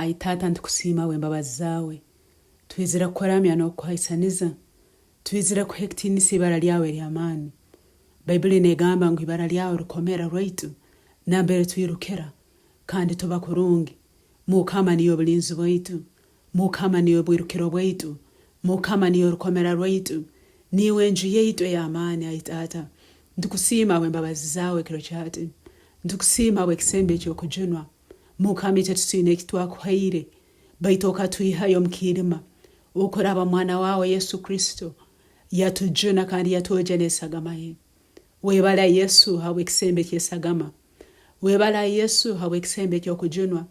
Ai Taata nitukusiima habw'embabazi zaawe. Twizire kukuramya n'okukuhaisaniza. Twizire kuha ekitiinisa ibara lyawe ery'amaani. Baibuli n'egamba ngu ibara lyawe rukomera rwaitu nambere twirukira kandi tuba kurungi. Mukama niiwe bulinzi bwaitu. Mukama niiwe bwirukiro bwaitu. Mukama niiwe rukomera rwaitu. Niiwe enju yaitu ey'amaani, ai Taata. Nitukusiima habw'embabazi zaawe ekiro kya hati. Nitukusiima habw'ekisembo eky'okujunwa. Mukama itwe titwine eki twakuhaire, baitu okatwihayo omu kiirima okuraba Mwana waawe Yesu Kristo, yatujuna kandi yatwogya n'esagama ye. Webale Yesu habw'ekisembo eky'esagama. Webale ai Yesu habw'ekisembo eky'okujunwa.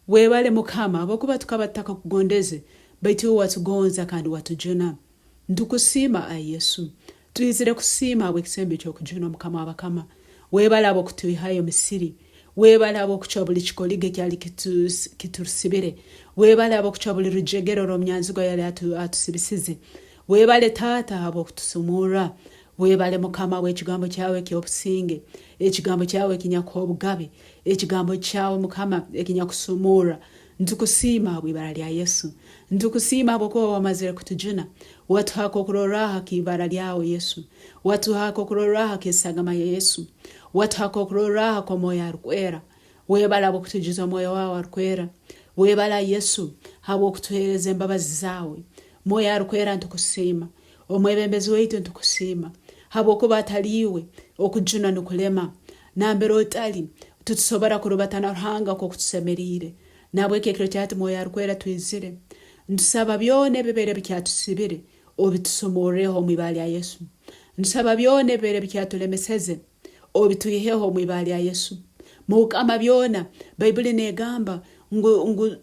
Webale Mukama habwokuba tukaba tutakakugondeze, baitu iwe watugonza kandi watujuna. Nitukusiima ai Yesu. Twizire kusiima habw'ekisembo eky'okujunwa Mukama w'abakama. Webale habw'okutwihayo Misiri. Webale habw'okucwa buli kikoligo ekyali kiturusibire. Webale habw'okucwa buli rujegere orw'omunyanzigwa yali atusibisize. Webale Taata habw'okutusumurra. Webale Mukama habw'ekigambo kyawe eky'obusinge, ekigambo kyawe ekinyakuha obugabe, ekigambo kyawe Mukama ekinyakusumurra. Nitukusiima habw'ibara lya Yesu. Nitukusiima habwokuba wamazire kutujuna, watuha akokurorraho ak'ibara lyawe Yesu, watuha akokurorraho ak'esagama ya Yesu, watuha akokurorraho ak'Omwoyo Arukwera. Webale habw'okutwijuza Omwoyo wawe Arukwera. Webale Yesu habw'okutuheereza embabazi zaawe. Mwoyo Arukwera nitukusiima. Omwebembezi waitu nitukusiima habwokuba hatali iwe okujunwa nikulema. Nambere otali titusobora kurubata na Ruhanga nkooku tusemeriire. Nahabweki ekiro kya hati Mwoyo Arukwera twizire ntusaba byona ebibaire bikyatusibire obitusumurreho omu ibara lya Yesu. Ntusaba byona ebibaire bikyatulemeseze obitwiheho omu ibara lya Yesu. Mukama byona Baibuli negamba ngu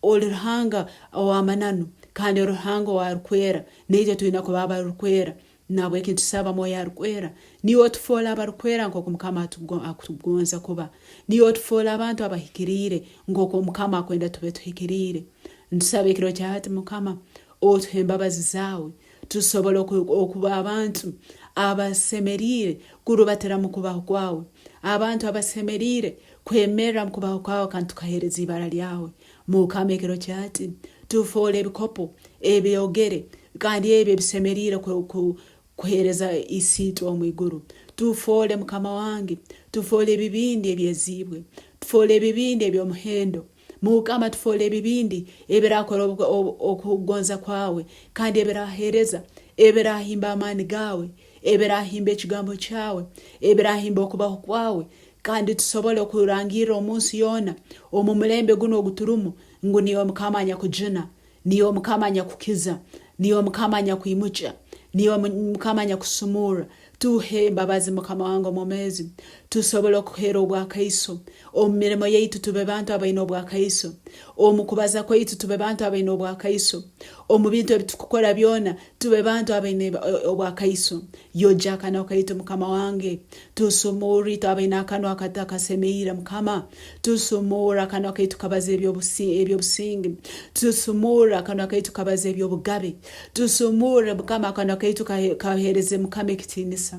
Oli Ruhanga ow'amananu kandi oli Ruhanga ow'arukwera, naitwe twina kuba abarukwera. Nahabweki nitusaba Mwoyo Arukwera, niiwe otufoole abarukwera nk'oku Mukama akugonza kuba. Niiwe otufoole abantu abahikiriire nk'oku Omukama akwenda tube tuhikiriire. Nitusaba ekiro kya hati Mukama, otuhe embabazi zaawe tusobole okuba abantu abasemeriire kurubatira mu kubaho kwawe, abantu abasemeriire Kwemerra omu kubaho kwawe kandi tukaheereza ibara lyawe. Mukama ekiro kya hati, tufoole ebikopo ebyogere kandi ebi ebisemeriire kuheereza Isiitwe ow'omu iguru. Tufoole Mukama wange, tufoole ebibindi ebyeziibwe, tufoole ebibindi eby'omuhendo. Mukama tufoole ebibindi ebirakora okugonza kwawe kandi ebiraheereza, ebirahimba amaani gaawe, ebirahimba ekigambo kyawe, ebirahimba okubaho kwawe, Kandi tusobole okurangirra omu nsi yoona omu mulembe gunu oguturumu ngu niiwe Mukama anyakujuna, niiwe Mukama anyakukiza, niiwe Mukama anyakwimukya, niiwe Mukama anyakusumurra. Tuhe embabazi Mukama wange omwomeezi, tusobole okuhera obwakaiso omu mirimo yaitu, tube bantu abaine obwakaiso, omu kubaza kwaitu tube bantu abaine obwakaiso, omu bintu ebitukukora byona tube bantu abaine obwakaiso. Yogya akanwa kaitu, Mukama wange, tusumurre itwe abaine akanwa akatasemiire, Mukama. Tusumurre akanwa kaitu kabaze eby'obusinge. Tusumurre akanwa kaitu kabaze eby'obugabe. Tusumurre, Mukama, akanwa kaitu kaheereze Mukama ekitiinisa.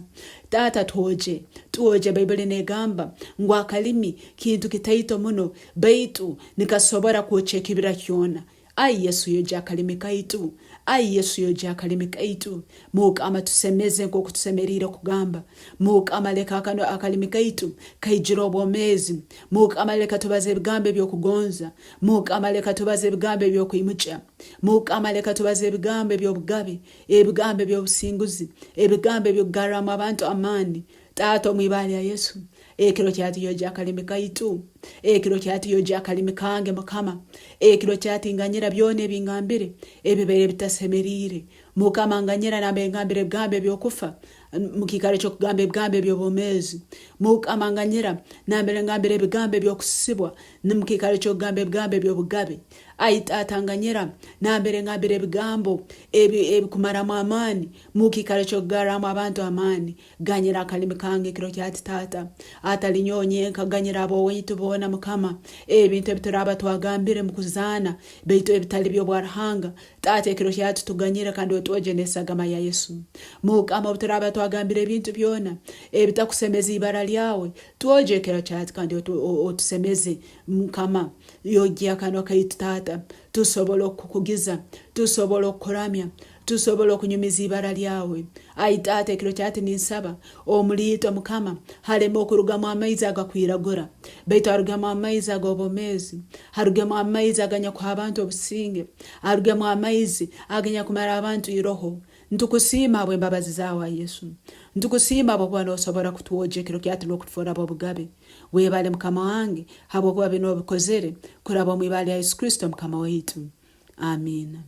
Taata, twogye, twogye. Baibuli n'egamba ngu akalimi kintu kitaito muno, baitu nikasobora kwokya ekibira kyona. Ai Yesu yogya akalimi kaitu, Ai Yesu yogya akalimi kaitu, Mukama tusemeze nkoku tusemeriire kugamba, Mukama leka akalimi kaitu kaijire obwomezi, Mukama leka tubaze ebigambo ebyokugonza, Mukama leka tubaze ebigambo ebyokwimukya, Mukama leka tubaze ebigambo ebyobugabe, ebigambo ebyobusinguzi, ebigambo ebyokugarramu abantu amaani, Taata omu ibara lya Yesu, ekiro kyati yogya akalimi kaitu, ekiro kyati yogya akalimi kange Mukama, ekiro kyati nganyira byona ebingambire ebibaire bitasemeriire. Mukama nganyira nambe ngambire ebigambo ebyokufa mukiikaro kyokugamba ebigambo ebyobwomeezi. Mukama nganyira nambere ngambire ebigambo ebyokusibwa mukiikaro kyokugamba ebigambo ebyobugabe. Ai Taata nganyira nambere ngambire ebigambo ebikumaramu amaani mukiikaro kyokugarramu abantu amaani. Ganyira akalimi kange ekiro kya hati Taata, atali nyowe nyenka, ganyira ab'owaitu boona Mukama, ebintu ebituraaba twagambire mu kuzaana baitu ebitali by'obwa Ruhanga. Taata ekiro kya hati tuganyire kandi otwogye n'esagama ya Yesu. Mukama obu turaaba twagambire ebintu byona ebitakusemeza ibara lyawe, twogye ekiro kya hati kandi otusemeze. Mukama, yogya akanwa kaitu Taata, tusobole okukukugiza, tusobole okukuramya, tusobole okunyumiza ibara lyawe. Ai Taata, ekiro kyati ninsaba omuli itwe Mukama, haleme okurugamu amaizi agakwiragura, baitu harugemu amaizi ag'obwomeezi, harugemu amaizi aganyakuha abantu obusinge, harugemu amaizi aganyakumara abantu iroho. Ntukusiima habw'embabazi zaawe, ai Yesu. Ntukusiima habwokuba noosobora kutwogya ekiro kyati n'okutufoora b'obugabe. Webale Mukama wange habwokuba binu obikozere kuraba omu ibara lya Yesu Kristo Mukama waitu. Amiina.